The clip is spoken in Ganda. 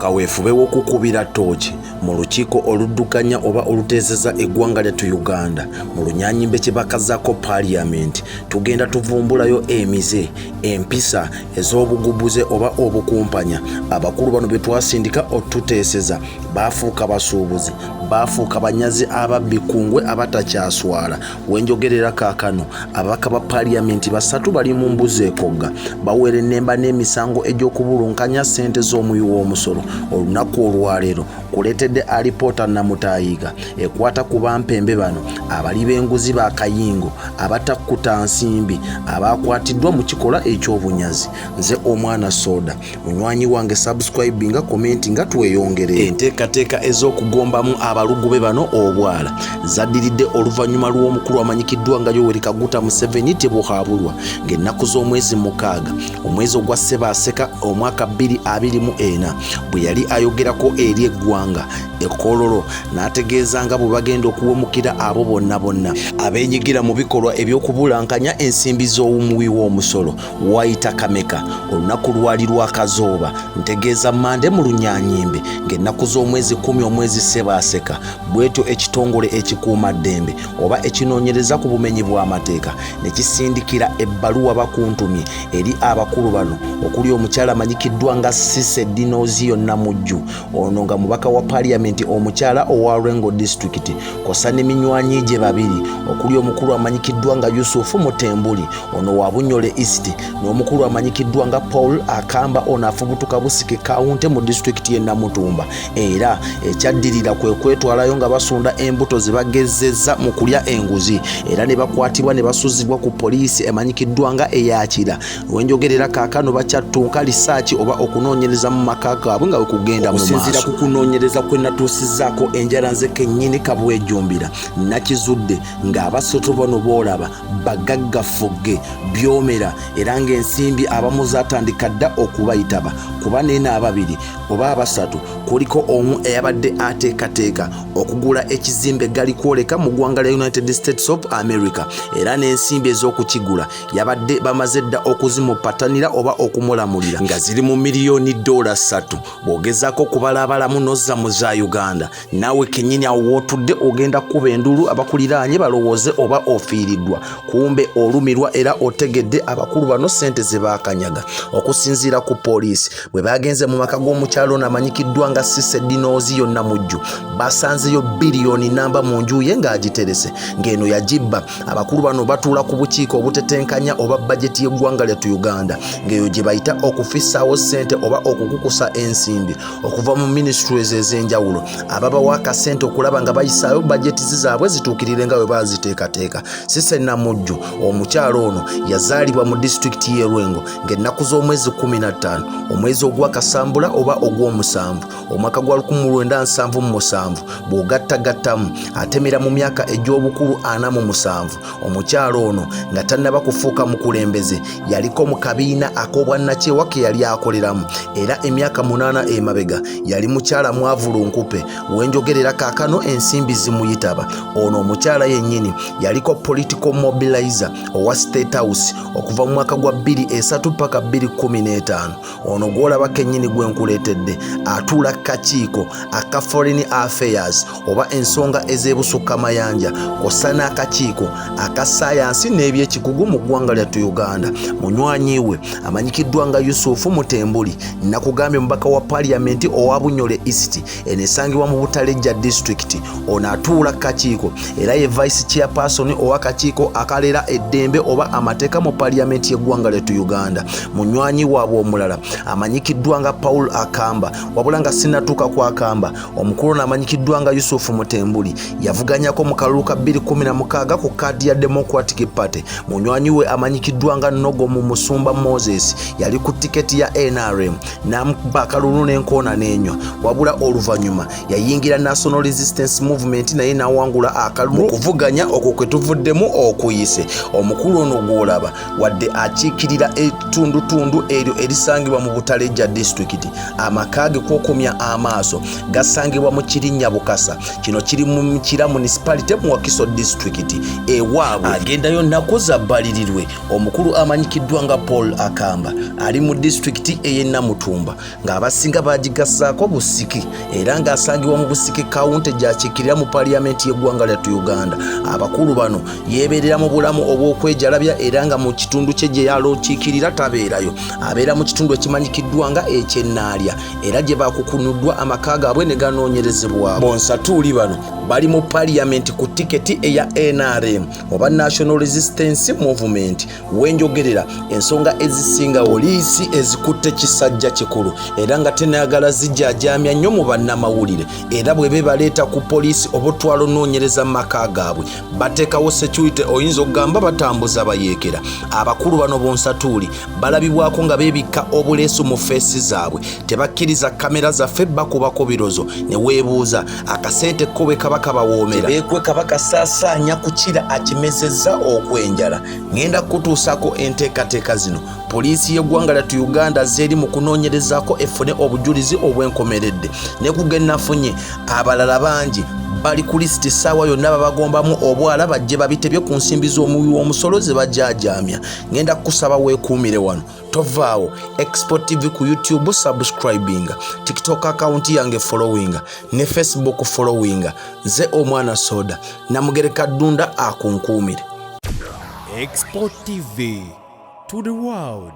Kaweefube w'okukubira ttooki mu lukiiko oluddukanya oba oluteeseza eggwanga lyattu Uganda mu lunyanyimbe kye bakazaako Paaliyamenti, tugenda tuvumbulayo emize, empisa ez'obugubuze oba obukumpanya abakulu bano be twasindika otuteeseza. Baafuuka basuubuzi, baafuuka banyazi, ababbi kungwe abatakyaswala. Wenjogerera kaakano, ababaka ba Paaliyamenti basatu bali mu mbuzi ekogga, bawerennemba n'emisango egy'okubulunkanya ssente z'omuwi w'omusolo. Olunaku olwaleero kuleetedde alipoota Namutaayiga ekwata ku bampembe bano abali b'enguzi ba kayingo abatakkuta nsimbi abakwatiddwa mu kikolwa eky'obunyazi. Nze Omwana Soda, munywanyi wange, subscribinga, commenti nga tweyongere. Enteekateeka ez'okugombamu abalugube bano obwala zaddiridde oluvannyuma lw'omukulu amanyikiddwa nga Yoweri Kaguta Museveni Tibuhaburwa ng'ennaku z'omwezi 6 omwezi ogwa Ssebaaseka omwaka 2024 bwe yali ayogerako eri eggwanga e Kololo n'ategeeza nga bwe bagenda okuwemukira abo bonna bonna abeenyigira mu bikolwa eby'okubulankanya ensimbi z'omuwi w'omusolo. Wayita kameka? Olunaku lwali lwa kazooba, ntegeeza Mande mu lunyanyimbe, ng'ennaku z'omwezi 10 omwezi Ssebaaseka. Bwetyo ekitongole ekikuuma ddembe oba ekinoonyereza ku bumenyi bw'amateeka ne kisindikira ebbaluwa bakuntumye eri abakulu bano okuli omukyala amanyikiddwa nga Cissy Dinozio Namujju, ono nga mubaka wa Paaliyamenti omukyala owa Lwengo Disitulikiti, kw'ossa ne minywanyi gye babiri okuli omukulu amanyikiddwa nga Yusufu Mutembuli, ono wa Bunyole East, n'omukulu amanyikiddwa nga Paul Akamba, ono afubutuka Busike Kawunte mu disitulikiti y'e Namutumba. Era ekyaddirira kwe kwetwalayo nga basunda embuto ze bagezezza mu kulya enguzi era ne bakwatibwa ne basuzibwa ku poliisi emanyikiddwa nga eyakira. Wenjogerera kaakano bakyattunka lisaaki oba okunoonyereza mu maka gaabwe nga wekugenda mu maaso. Okusinziira ku kunoonyereza kwe natuusizzaako enjala nze kennyini kabwejumbira, nakizudde ng'abasatu bano boolaba bagagga ffugge byomera era ng'ensimbi abamu zaatandika dda okubayitaba, kuba neeno ababiri oba abasatu kuliko omu eyabadde ateekateeka okugula ekizimbe galikwoleka mu ggwanga lya United States of America, era n'ensimbi ez'okukigula yabadde bamaze dda okuzimupatanira oba okumulamulira nga ziri mu miliyoni $3. Bw'ogezaako okubalabalamu n'ozza mu za Uganda, naawe kennyini awo w'otudde ogenda kukuba enduulu abakuliraanye balowooze oba ofiiriddwa, kumbe olumirwa era otegedde abakulu bano ssente ze baakanyaga. Okusinziira ku poliisi, bwe baagenze mu maka g'omukyalo ono amanyikiddwa nga Cissy Dinooziyo Namujju, basanzeyo biliyoni namba mu nju ye ng'agiterese, ng'eno yagibba. Abakulu bano batuula ku bukiiko obutetenkanya oba bajeti y'eggwanga lyattu Uganda, ng'eyo gye bayita okufissaawo ssente oba okukukusa ensimbi okuva mu ministries ez'enjawulo ababawa akasente okulaba nga bayisaayo bajeti zaabwe zituukirire nga bwe baziteekateeka. Cissy Namujju omukyalo ono yazaalibwa mu disitulikiti y'e Lwengo ng'ennaku z'omwezi 15 omwezi ogwakasambula oba ogw'omusanvu omwaka gwa 1977. Bw'ogattagattamu atemera mu myaka egy'obukulu 47. Omukyalo ono nga tannaba kufuuka mukulembeze yaliko mu kabiina ak'obwannakyewa ke yali akoleramu, era emyaka 8 emabega yali mukyala mwavu lunkupe. Wenjogerera kaakano ensimbi zimuyitaba. Ono omukyala yennyini yaliko political mobilizer owa State House okuva mu mwaka gwa 2003 paka 2015. Ono gw'olaba kennyini gwe nkuleetedde atuula kakiiko aka Foreign Affairs oba ensonga ez'ebusukka mayanja, kw'ossa n'akakiiko aka sayansi n'ebyekikugu mu ggwanga lyattu Uganda. Munywanyi we amanyikiddwa nga Yusufu Mutembuli, nakugambye mubaka wa Paaliyamenti owa Bunyole East, eno esangibwa mu Butalejja disitulikiti. Ono atuula kakiiko era ye vice chairperson ow'akakiiko akalera eddembe oba amateeka mu Paaliyamenti y'eggwanga lyattu Uganda. Munywanyi waabwe omulala amanyikiddwa nga Paul Akamba, wabula nga sinnatuuka ku Akamba, omukulu ono amanyikiddwa nga Yusufu Mutembuli yavuganyako mu kalulu ka 2016 ku kaadi ya Democratic Party. Munywanyi we amanyikiddwa nga Nogo mu Musumba Moses yali ku tiketi ya NRM n'amukuba akalulu n'enkoona n'enywa, wabula oluvannyuma yayingira National Resistance Movement naye n'awangula akalulu. Mu kuvuganya okwo kwe tuvuddemu okuyise, omukulu ono gw'olaba wadde akiikirira ettundutundu eryo erisangibwa mu Butalejja disitulikiti, amaka ge kwokomya amaaso gasangibwa mu Kirinnya. Bukasa. Kino kiri mu Kira Municipality mu Wakiso Disitulikiti. Ewaabwe agendayo nnaku za bbalirirwe. Omukulu amanyikiddwa nga Paul Akamba ali mu disitulikiti ey'e Namutumba ng'abasinga bagigassaako Busiki era ng'asangibwa mu Busiki kawunti gy'akiikirira mu paliyamenti y'eggwanga lyattu Uganda. Abakulu bano yeebeerera mu bulamu obw'okwejalabya era nga mu kitundu kye gye yalokiikirira tabeerayo. Abeera mu kitundu ekimanyikiddwa nga eky'Ennaalya era gye bakukunuddwa amaka gaabwe ne ganoonyerezebwako. Bonsatuuli bano bali mu paliyamenti ku tiketi eya NRM oba National Resistance Movement. Wenjogerera ensonga ezisinga poliisi ezikutte kisajja kikulu era nga tenayagala zijajamya nnyo mu bannamawulire, era bwe bebaleeta ku poliisi oba otwala onoonyereza mu maka gaabwe bateekawo security, oyinza okugamba batambuza bayeekera. Abakulu bano bonsatuuli balabibwako nga beebikka obuleesu mu feesi zaabwe, tebakkiriza kamera zaffe bakubako birozo ne weebuuza akasente ko bwe kaba kabawoomera beekweka bakasaasaanya kukira akimezezza okwenjala. Ŋŋenda kukutuusaako enteekateeka zino poliisi y'eggwanga lyattu Uganda z'eri mu kunoonyerezaako efune obujulizi obwenkomeredde ne ku ge nafunye. Abalala bangi bali ku lisiti, essaawa yonna babagombamu obwala bajje babitebye ku nsimbi z'omuwi w'omusolo ze bajaajaamya. Ŋŋenda kukusaba weekuumire wano, tovaawo. Expo TV ku YouTube subscribinga, TikTok account yange followinga ne Facebook followinga. Nze omwana soda Namugereka Ddunda akunkuumire. Expo TV to the world.